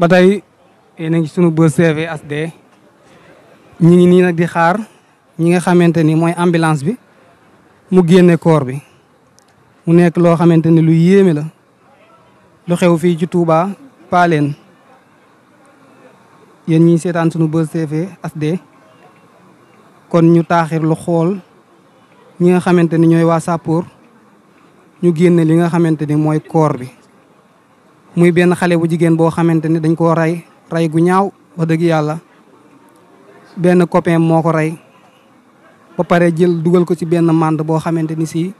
ba tey yéen a ngi sunu Buzz TV HD ñi ngi nii nag di xaar ñi nga xamante ni mooy ambulance bi mu génne corps bi mu nekk loo xamante ni lu yéeme la lu xew fii ci Touba Paleen yéen ñi seetaan sunu Buzz TV HD kon ñu taaxir lu xool ñi nga xamante ni ñooy waa sappoor ñu génne li nga xamante ni mooy corps bi muy benn xale bu jigéen boo xamante ni dañ koo rey gu ñaaw wax dëgg yàlla benn copain moo ko rey ba pare jël dugal ko ci benn mànd boo xamante ni si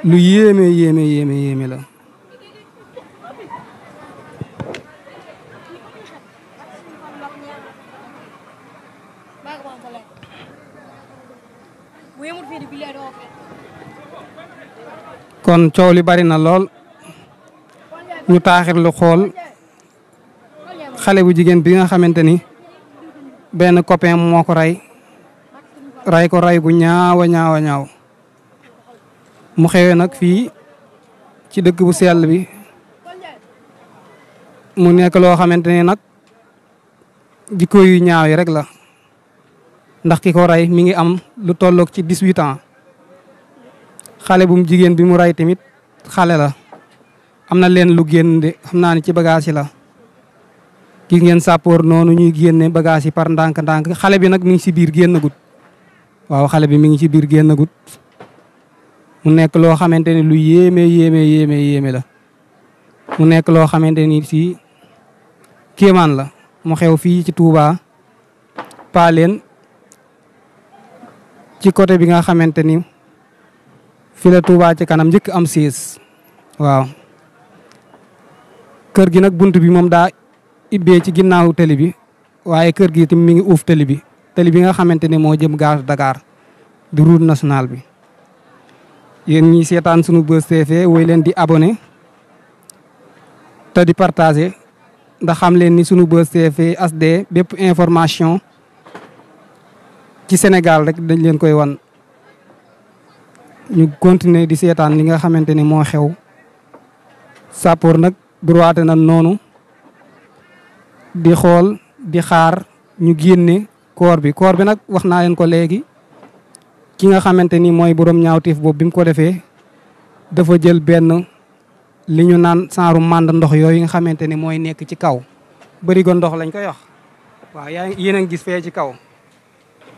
lu yéeme la. kon coow li bari na lool ñu taaxir lu xool xale bu jigéen bi nga xamante ni benn copain moo ko rey gu ñaaw mu xewee nag fii ci dëkk bu sell bi mu nekk loo xamante ni nag jikko yu ñaaw yi rek la ndax ki ko rey mi ngi am lu tolloog ci 18 ans xale bu jigéen bi mu rey tamit xale la am na leen lu génn de xam naa ni ci bagage yi la gis ngeen sappoor noonu ñuy génne bagage yi par ndànk-ndànk xale bi nag mi ngi ci biir génnagut waaw xale bi mi ngi ci biir génnagut mu nekk loo xamante ni lu yéeme la mu nekk loo xamante ni si kéemaan la mu xew fii ci Touba Paleen ci côté bi nga xamante ni fi la Touba ci kanam njëkk am siis waaw kër gi nag bunt bi moom daa ibbee ci ginnaaw tali bi waaye kër gi tamit mi ngi uuf tali bi nga xamante ni moo jëm gare Dakar di route nationale bi yéen ñi seetaan sunu Buzz TV woy leen di abonné te di partager ndax xam leen ni sunu Buzz TV HD bépp information ci Sénégal rek dañ leen koy wan ñu continuer di seetaan li nga xamante ni moo xew sappoor nag droite na noonu di xool di xaar ñu génne corps bi nag wax naa leen ko léegi ki nga xamante ni mooy borom ñaawteef boobu bi mu ko defee dafa jël benn li ñu naan saaru mànd ndox yooyu nga xamante ni mooy nekk ci kaw bërigo ndox lañ koy wax waaw yéen a ngi gis fee ci kaw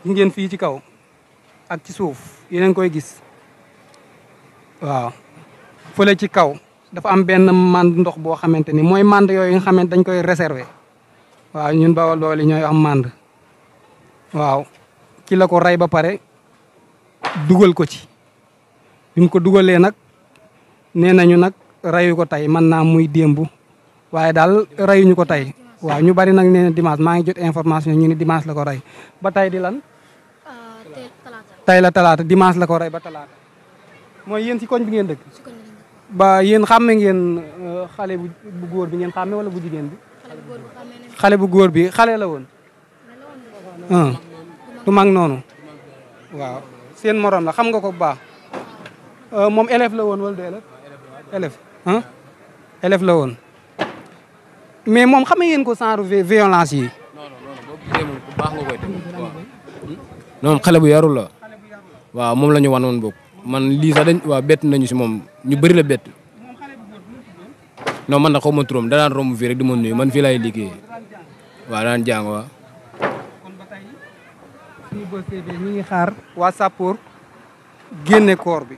ngeen fii ci kaw ak ci suuf yéen a ngi koy gis waaw fële ci kaw dafa am benn mànd ndox boo xamante ni mooy mànd yooyu nga xamante dañ koy réserver waaw ñun Bawol Bawol yi ñooy am mànd waaw ci la ko rey ba pare dugal ko ci bi mu ko dugalee nag nee nañu nag reyu ko tey mën naa muy démb waaye daal reyuñu ko tey waaw ñu bari nag nee na dimanche maa ngi jot information ñu ne dimanche la ko rey ba tey di lan tey la talaata dimanche la ko rey ba talaata mooy yéen ci koñ bi ngeen dëkk ba yéen xàmme ngeen xale bu góor bi ngeen xàmme wala bu jigéen bi xale bu góor bi xale la woon du mag noonu waaw seen morom la xam nga ko bu baax moom élève la woon wala du élève la woon mais moom xam ngeen ko genre violence yi non xale bu yarul la waaw moom la ñu wanoon boobu man lii sax dañ waaw bett nañu si moom ñu bëri la bett non man na xaw ma turam da daan romb fii rek di ma nuyu man fii laay liggéey waaw daan jàng waaw. suñu Buzz TV ñu ngi xaar waa sappoor génne corps bi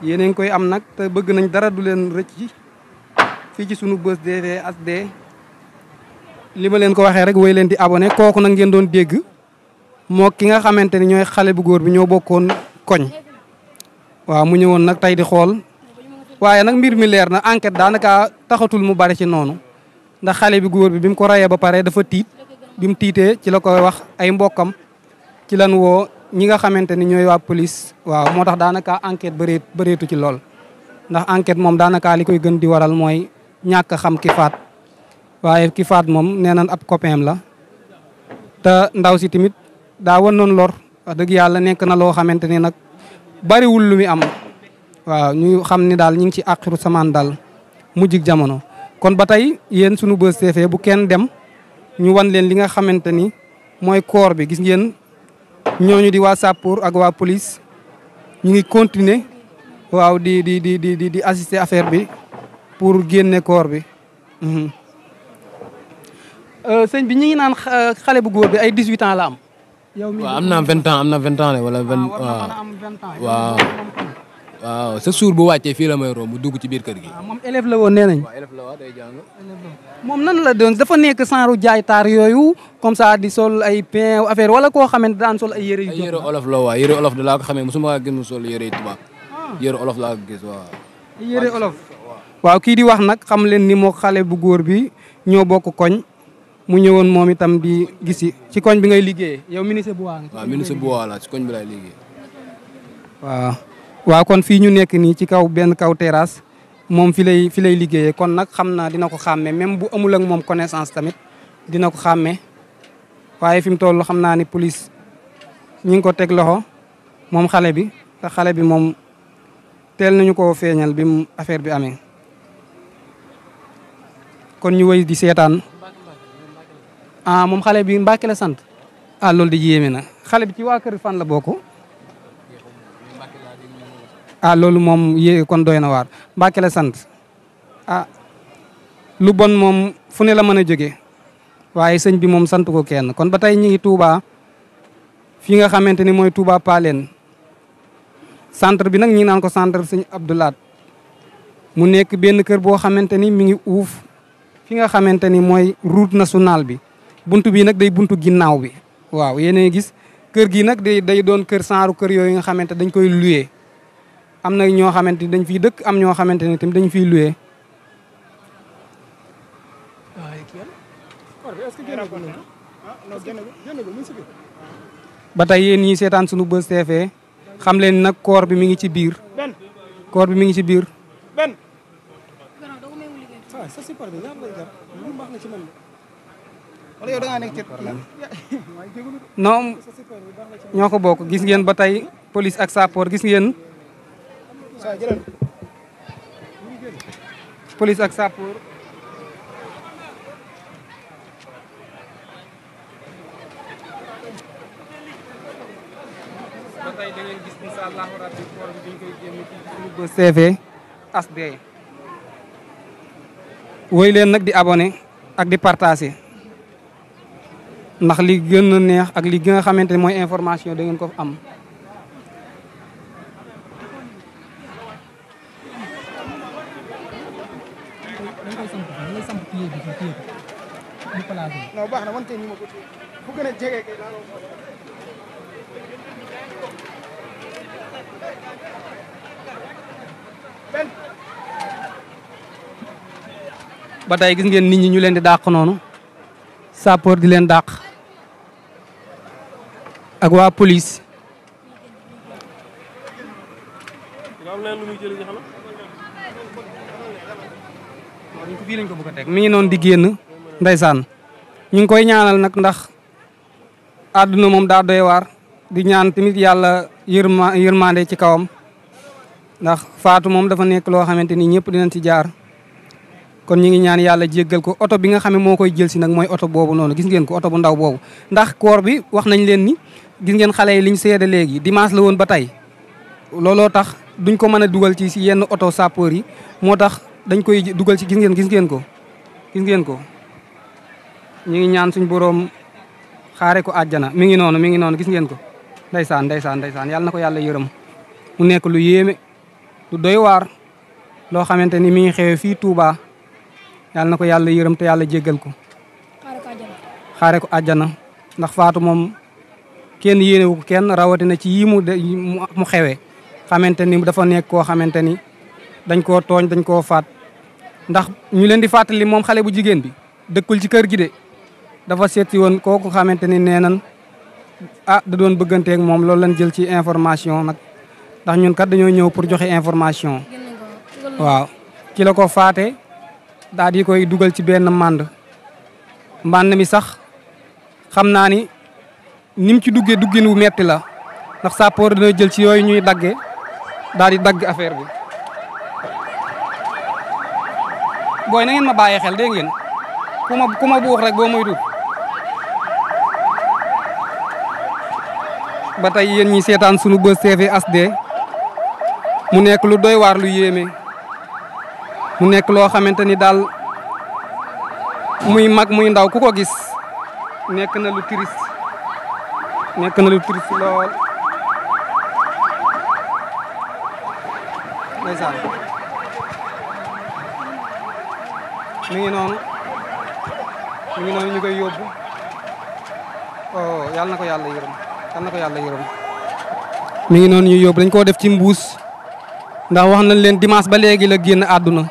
yéen a ngi koy am nag te bëgg nañ dara du leen rëcc fii ci sunu Buzz TV HD li ma leen ko waxee rek woy leen di abonné kooku nag ngeen doon dégg moo ki nga xamante ni ñooy xale bu góor bi ñoo bokkoon koñ waaw mu ñëwoon nag tey di xool waaye nag mbir mi leer na enquête daanaka taxatul mu bari ci noonu ndax xale bi góor bi mu ko rayee ba pare dafa tiit bi mu tiitee ci la koy wax ay mbokkam ci lan woo ñi nga xamante ni ñooy waa police waaw moo tax daanaka enquête bëreetu ci lool ndax enquête moom daanaka li koy gën di waral mooy ñàkk a xam ki faat waaye ki faat moom nee nañ ab copain la te ndaw si tamit daa wan noonu lor wax dëgg yàlla nekk na loo xamante ni nag bariwul lu muy am waaw ñu xam ni daal ñu ngi ci àqiru samaan daal mujjig jamono kon ba tey yéen sunu Buzz TV bu kenn dem ñu wan leen li nga xamante ni mooy corps bi. gis ngeen ñooñu di waa sapeur ak waa police ñu ngi continuer waaw di assister affaire bi pour génne corps bi. sëñ bi ñu ngi naan xale bu góor bi ay 18 ans la am. yow mii waaw am na 20 ans am na 20 ans de wala 20. waaw waaw sa suur bu wàccee fii la may romb mu dugg ci biir kër gi. moom élève la woon nee nañ. waaw élève la waaw day jàng. moom nan la doon dafa nekk genre jaay taar yooyu comme ça di sol ay pain affaire wala koo xamante daan sol ay yére yu. ay yére olof la waaw yére olof da laa ko xamee mosuma gis mu sol yére yu tubaab. yére olof laa ko gis waaw. yére olof. waaw kii di wax nag xam leen ni moo xale bu góor bi ñoo bokk koñ mu ñëwoon moom itam di gisi ci koñ bi ngay liggéeyee yow ministre bu waa. waaw ministre bu waa la ci koñ bi lay liggéey. waaw kon fii ñu nekk nii ci kaw benn kaw terrasse moom fi lay liggéeyee kon nag xam naa dina ko xàmme même bu amul ak moom connaissance tamit dina ko xàmme waaye fi mu toll xam naa ni police ñi ngi ko teg loxo moom xale bi te xale bi moom teel nañu koo feeñal bi mu affaire bi amee kon ñu wéy di seetaan. moom xale bi Mbàkke la sant. loolu di yéeme na xale bi ci waa kër fan la bokk. loolu moom kon doy na waar Mbàkke la sant lu bon moom fu ne la mën a jóge waaye sëñ bi moom sant ko kenn kon ba tey ñu ngi Touba fii nga xamante ni mooy Touba Paleen centre bi nag ñi naan ko centre sëñ Abdoulaat mu nekk benn kër boo xamante ni mi ngi uuf fi nga xamante ni mooy route nationale bi buntu bi nag day buntu ginnaaw bi waaw yéen a gis kër gi nag day doon kër saaru kër yooyu nga xamante dañ koy loué am na ñoo xamante ni dañ fiy dëkk am ñoo xamante ni tamit dañ fiy loué. ba tey yéen ñii seetaan sunu Buzz TV xam leen nag koor bi mi ngi ci biir. koor bi mi ngi ci biir. non ñoo ko bokk gis ngeen ba tey police ak sapeur gis ngeen. police ak sapeur. ba tey da ngeen gis incha allahu rabbi koor bi dañ koy génn ci suñu Buzz TV HD. woy leen nag di abonné ak di partager ndax li gën a neex ak li nga xamante ne mooy information da ngeen ko am. non baax na man kay ni ma ko fu gën a jege kay ba tey gis ngeen nit ñi ñu leen di dàq noonu sapeur di leen dàq ak waa police. fii lañ ko bëgg a teg mi ngi noonu di génn ndeysaan ñu ngi koy ñaanal nag ndax àdduna moom daa doy waar di ñaan tamit yàlla yërmande ci kawam ndax faatu moom dafa nekk loo xamante ni ñëpp dinañ ci jaar. kon ñu ngi ñaan yàlla jéggal ko oto bi nga xam ne moo koy jël si nag mooy oto boobu noonu gis ngeen ko oto bu ndaw boobu ndax koor bi wax nañ leen ni gis ngeen xale yi liñ seede léegi dimanche la woon ba tey looloo tax duñ ko mën a dugal ci si yenn oto sapeur yi moo tax dañ koy dugal ci gis ngeen ko ñu ngi ñaan suñ boroom xaare ko àjjana mi ngi noonu gis ngeen ko ndeysaan yàlla na ko yàlla yërëm mu nekk lu yéeme lu doy waar loo xamante ni mi ngi xewe fii Touba yàlla na ko yàlla yërëm te yàlla jéggal ko xaare ko àjjana ndax faatu moom kenn yéenewu ko kenn rawatina ci yii mu xewee xamante ni dafa nekk koo xamante ni dañ koo tooñ dañ koo faat ndax ñu leen di fàttali moom xale bu jigéen bi dëkkul ci kër gi de dafa seeti woon kooku xamante ni nee nan da doon bëgganteeg moom loolu lañ jël ci information nag ndax ñun kat dañoo ñëw pour joxe information waaw ci la ko faate daal di koy dugal ci benn mbànd mi sax xam naa ni nim ci duggee duggin wu metti la ndax sapeur dina jël ci yooyu ñuy dagge daal di dagg affaire bi booy na ngeen ma bàyyi xel dégg ngeen ku ma buux rek boo moytu ba tey yéen ñi seetaan sunu Buzz TV HD mu nekk lu doy waar lu yéeme mu nekk loo xamante ni daal muy mag muy ndaw ku ko gis nekk na lu triste lool ndeysaan mi ngi noonu ñu koy yóbbu oh yàlla na ko yàlla yërëm mi ngi noonu ñu yóbbu dañ koo def ci mbuus ndax wax nañ leen dimanche ba léegi la génn àdduna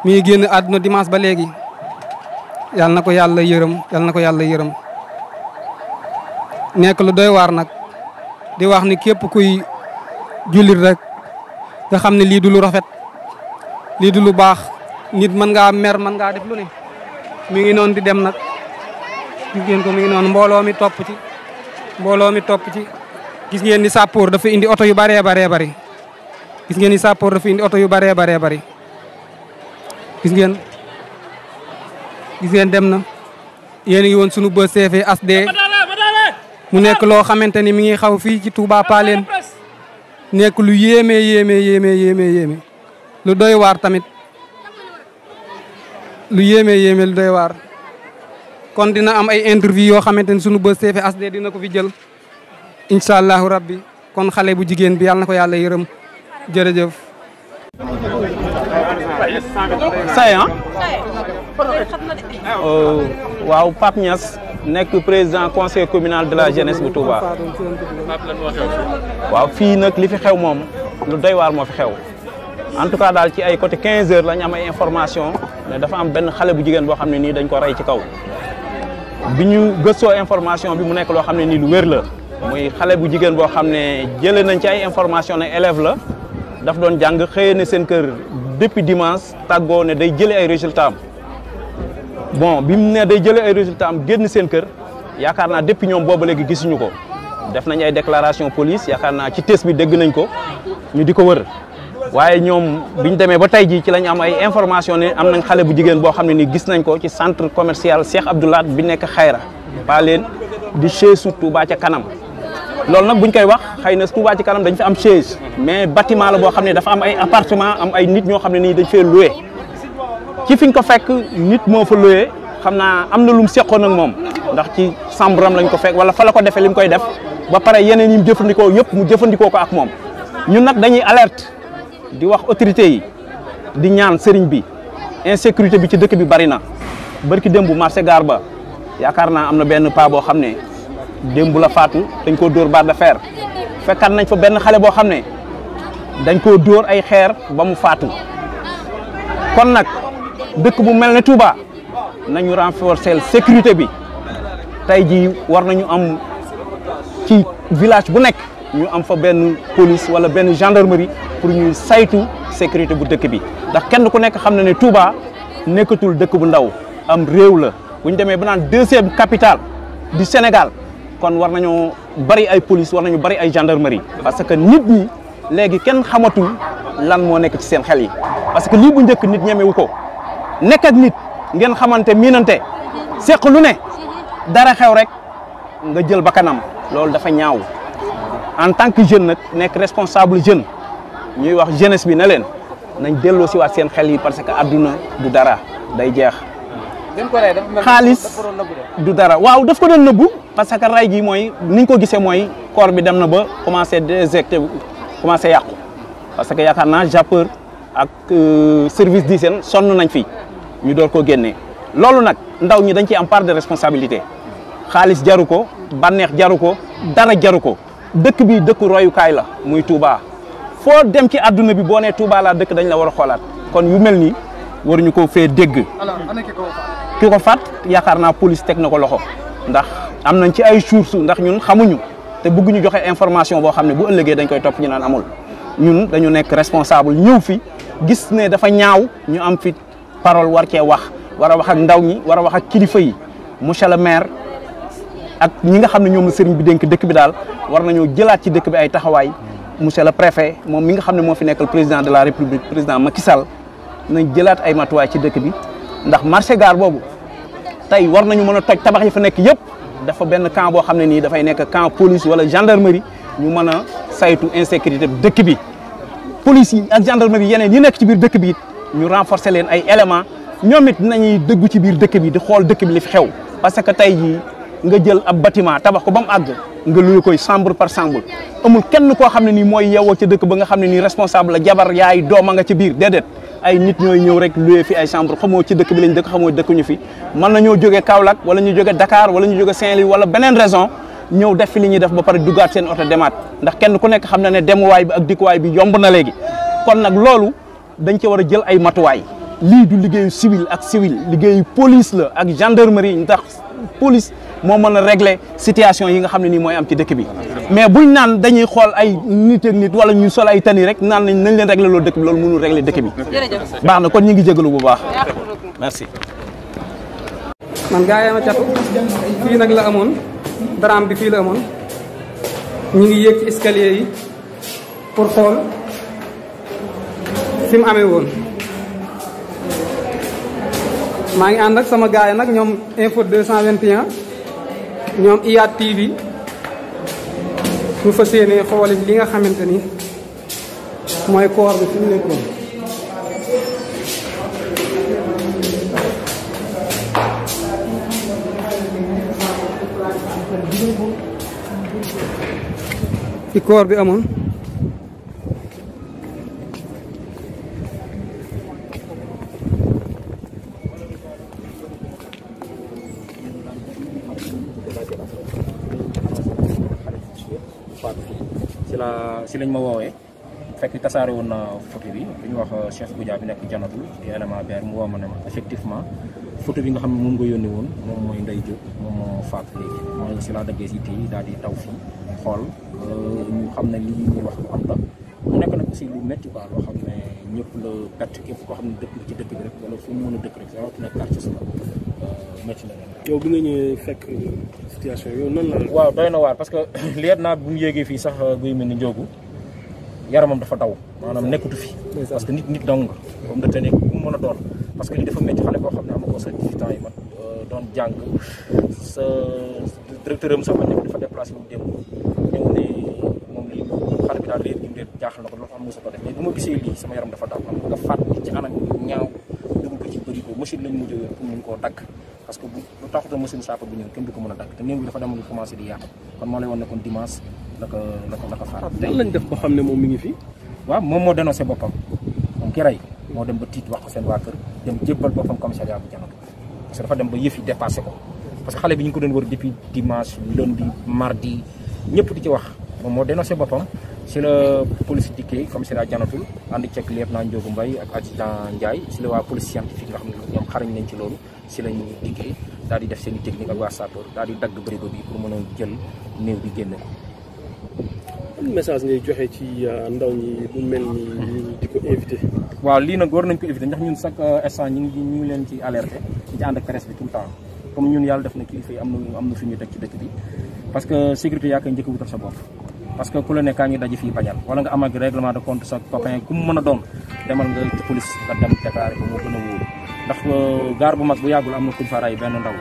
mi ngi génn àdduna dimanche ba léegi yàlla na ko yàlla yërëm nekk lu doy waar nag di wax ni képp kuy jullit rek nga xam ne lii du lu rafet lii du lu baax nit mën ngaa mer mën ngaa def lu ne mi ngi noonu di dem nag gis ngeen ko mi ngi noonu mbooloo mi topp ci gis ngeen ni sappoor dafa indi oto yu baree bari gis ngeen ni sappoor dafa indi oto yu baree bari gis ngeen dem na yéen a ngi woon sunu Buzz TV HD mu nekk loo xamante ni mi ngi xaw fii ci Touba Paleen nekk lu yéeme lu doy waar tamit lu doy waar kon dina am ay interview yoo xamante ni sunu Buzz TV HD dina ko fi jël incha allahu rabbi kon xale bu jigéen bi yàlla na ko yàlla yërëm jërëjëf. waaw Pape Niass nekk président conseil communal de la jeunesse bu Touba. waaw fii nag li fi xew moom lu doy waar moo fi xew en tout cas daal ci ay côté 15 heures lañ am ay information ne dafa am benn xale bu jigéen boo xam ne nii dañ ko rey ci kaw. bi ñu gëstoo information bi mu nekk loo xam ne nii lu wér la muy xale bu jigéen boo xam ne jëlee nañ ci ay information ne élève la daf doon jàng xëyee ne seen kër depuis dimanche tàggoo ne day jëlee ay résultats am. bon bi mu ne day jëlee ay résultats am génn seen kër yaakaar naa depuis ñoom boobu léegi gisuñu ko def nañ ay déclaration police yaakaar naa ci test bi dégg nañ ko ñu di ko wër waaye ñoom biñ demee ba tey jii ci lañ am ay information ne am nañ xale bu jigéen boo xam ne ni gis nañ ko ci centre commercial Cheikh Abdoulaye bi nekk Xayra Paleen di chaise su Touba ca kanam loolu nag buñ koy wax xëy na Touba ci kanam dañ fi am chaise mais bâtiment la boo xam ne dafa am ay appartement am ay nit ñoo xam ne nii dañ fee loué ci fiñ ko fekk nit moo fa loué xam naa am na lu mu seqoon ak moom ndax ci chambre am lañ ko fekk wala fa la ko defee li mu koy def ba pare yeneen yi mu jëfandikoo yëpp mu jëfandikoo ko ak moom ñun nag dañuy alerte di wax autorité yi di ñaan sëriñ bi insécurité bi ci dëkk bi bari na barki démb marché gaar ba yaakaar naa am na benn paa boo xam ne démb la faatu dañ koo dóor barre de fer fekkaat nañ fa benn xale boo xam ne dañ koo dóor ay xeer ba mu faatu kon nag dëkk bu mel ne Touba nañu renforcer sécurité bi tey jii war nañu am ci village bu nekk ñu am fa benn police wala benn gendarmerie pour ñuy saytu sécurité bu dëkk bi ndax kenn ku nekk xam na ne Touba nekkatul dëkk bu ndaw am réew la bu ñu demee ba naan deuxième capitale du Sénégal kon war nañoo bari ay police war nañu bari ay gendarmerie parce que nit ñi léegi kenn xamatul lan moo nekk ci seen xel yi parce que lii bu njëkk nit ñemewu ko nekk ak nit ngeen xamante miinante seq lu ne dara xew rek nga jël bakkanam loolu dafa ñaaw en tant que jeune nag nekk responsable jeune ñuy wax jeunesse bi ne leen nañ delloo si waat seen xel yi parce que adduna du dara day jeex xaalis du dara waaw daf ko doon nëbbu parce que ray gi mooy niñ ko gisee mooy corps bi dem na ba commencé déjecté commencé yàqu parce que yaakaar naa sapeur ak service d'hygiène sonn nañ fi ñu door koo génnee loolu nag ndaw ñi dañ ciy am part de responsabilité xaalis jaru ko bànneex jaru ko dara jaru ko dëkk bi dëkk royukaay la muy Touba foo dem ci àdduna bi boo nee Touba laa dëkk dañ la war a xoolaat kon yu mel nii waruñu ko fee dégg ki ko faat yaakaar naa police teg na ko loxo ndax am nañ ci ay sources ndax ñun xamuñu te bëgguñu joxe information boo xam ne bu ëllëgee dañ koy topp ñu naan amul ñun dañu nekk responsable ñëw fi gis ne dafa ñaaw ñu am fi parole war cee wax war a wax ak ndaw ñi war a wax ak kilifa yi monsieur le maire ak ñi nga xam ne ñoom la sëriñ bi dénk dëkk bi daal war nañoo jëlaat ci dëkk bi ay taxawaay monsieur le préfet moom mi nga xam ne moo fi nekkal président de la république président Macky Sall nañ jëlaat ay matuwaay ci dëkk bi ndax marché gaar boobu tey war nañu mën a toj tabax yi fa nekk yëpp dafa benn camp boo xam ne nii dafay nekk camp police wala gendarmerie ñu mën a saytu insécurité dëkk bi police yi ak gendarmerie yeneen yi nekk ci biir dëkk bi it ñu renforcer leen ay éléments ñoom it dinañuy dëggu ci biir dëkk bi di xool dëkk bi li fi xew parce que tey jii nga jël ab bâtiment tabax ko ba mu àgg nga luye koy chambre par chambre amul kenn koo xam ne nii mooy yeewoo ca dëkk ba nga xam ne nii responsable la jabar yaay dooma nga ci biir déedéet ay nit ñooy ñëw rek luye fi ay chambre xamoo ci dëkk bi lañ dëkk xamoo dëkkuñu fi mën nañoo jógee Kaolack wala ñu jóge Dakar wala ñu jóge Saint-Louis wala beneen raison ñëw def fi li ñuy def ba pare duggaat seen oto demaat ndax kenn ku nekk xam na ne demuwaay bi ak dikkuwaay bi yomb na léegi kon nag loolu dañ ci war a jël ay matuwaay lii du liggéeyu civil ak civil liggéeyu police la ak gendarmerie ndax police moo mën a régler situation yi nga xam ne nii mooy am ci dëkk bi mais buñ naan dañuy xool ay nit ak nit wala ñu sol ay tani rek naan nañ leen régler loolu dëkk bi loolu mënul régler dëkk bi baax na kon ñu ngi jégalu bu baax merci man gaa yaa ma catu fii nag la amoon drame bi fii la amoon ñu ngi yéeg ci escalier yi pour xool fi mu amee woon maa ngi ànd ak sama gaa yi nag ñoom info 221 ñoom IYAT TV ñu fas yéene xooli li nga xamante ni mooy koor bi fi mu nekkoon fi koor bi amoon si lañ ma woowee fekk tasaare woon na photo bi ñu wax chef Goudia bi nekk janatu di élément BR mu woo ma ne ma effectivement photo bi nga xam ne moom nga yónni woon moom mooy Ndeye Diop moom moo faatu léegi mooy si laa daggee si yi daal di taw fii xool ñu xam ne lii ñuy wax lu am la mu nekk nag aussi lu métti quoi loo xam ne ñëpp la perte képp koo xam ne dëkk ci dëkk bi rek wala fu mu mën a dëkk rek rawatina quartier si la métti na leen. yow bi nga ñëwee fekk situation yow nan la. waaw doy na waar parce que liet naa bu mu yéegee fii sax guy mel ni njóogu yaramam dafa daw maanaam nekkatu fi parce que nit dong nga comme da te nekk bu mu mën a doon parce que li dafa métti xale boo xam ne am ko sa 18 ans yi mat doon jàng sa directeur am sax ba nekk dafa déplacé wu démb ñëw ne moom lii xale bi daal réer gi mu réer jaaxal na ko loolu am na sa ko def mais bu ma gisee lii sama yaram dafa daw xam nga faat nit ci anam ñaaw dugg ko ci bëri ko machine lañ mujj pour mun koo dagg parce que bu taxuta machine saako bu ñëw kenn du ko mën a dagg te néew bi dafa demoon commencé di yàqu kon moo lay wan ne kon dimanche la ko faat lan lañ def ba xam ne moom mi ngi fi waaw moom moo dénoncé boppam moom ki rey moo dem ba tiit wax ko seen waa kër dem jébbal boppam commissariat bu janatu parce que dafa dem ba yëf yi dépassé ko parce que xale bi ñu ngi ko doon wër depuis dimanche lundi mardi ñëpp di ci wax moom moo dénoncé boppam si la police dikkee commissariat janatul ànd ceeg lieutenant Ndiogou Mbaye ak adjudant Ndiaye si la waa police scientifique nga xam ne ñoom xarañ nañ ci loolu si lañu dikkee daal di def seen i technique ak waa sapeur daal di dagg bërigo bi pour mën a jël néew bi génne ko. message ngay joxe ci ndaw ñi lu mel ni ñu di ko invité. waaw lii nag war nañ ko éviter ndax ñun chaque instant ñu ngi leen ci alerté ci ànd ak presse bi tout le temps comme ñun yàlla def na kilifa yi am na fi ñu teg ci dëkk bi parce que sécurité yaa koy njëkk a wutal sa bopp parce que ku la ne kaa ñu daje fii bañal wala nga am ak règlement de compte sa copain ku mu mën a doon demal nga ci police nga dem déclaré ko moo gën a wóoru ndax gaar bu mag bu yàggul am na kuñ fa ray benn ndaw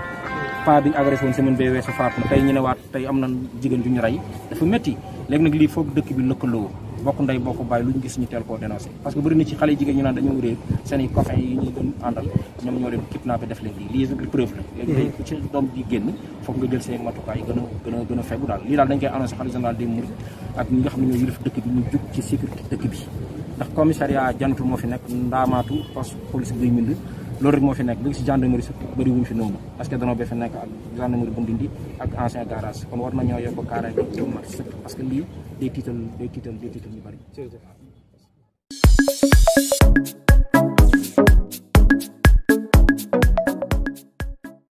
pa bi ñu agressé woon semaine bee weesu faatu na tey ñu ne waat tey am na jigéen ju ñu rey dafa métti léegi nag lii foog dëkk bi lëkkaloo bokk ndey bokk bàyyi lu ñu gis ñu teel koo dénoncé parce que bëri na ci xale jigéen ñu naan dañoo réer seen i copain yi ñuy doon àndal ñoom ñoo leen kidnappé def leen lii preuve la léegi day ku ci doom di génn foog nga jël seen matukaay gën a fegu daal lii daal dañ koy annoncé xalifa général des mourides ak ñi nga xam ne ñoo yilif dëkk bi ñu jug ci sécurité dëkk bi ndax commissariat janatu moo fi nekk ndaamaatu poste police buy mind loolu rek moo fi nekk léegi si gendarmerie sax bëri wuñ fi noonu parce que danoo ba fi nekk ak gendarmerie bu Ndindi ak ancien garage kon war nañoo yokk carré bi mat sëkk parce que lii day tiital ñu bëri.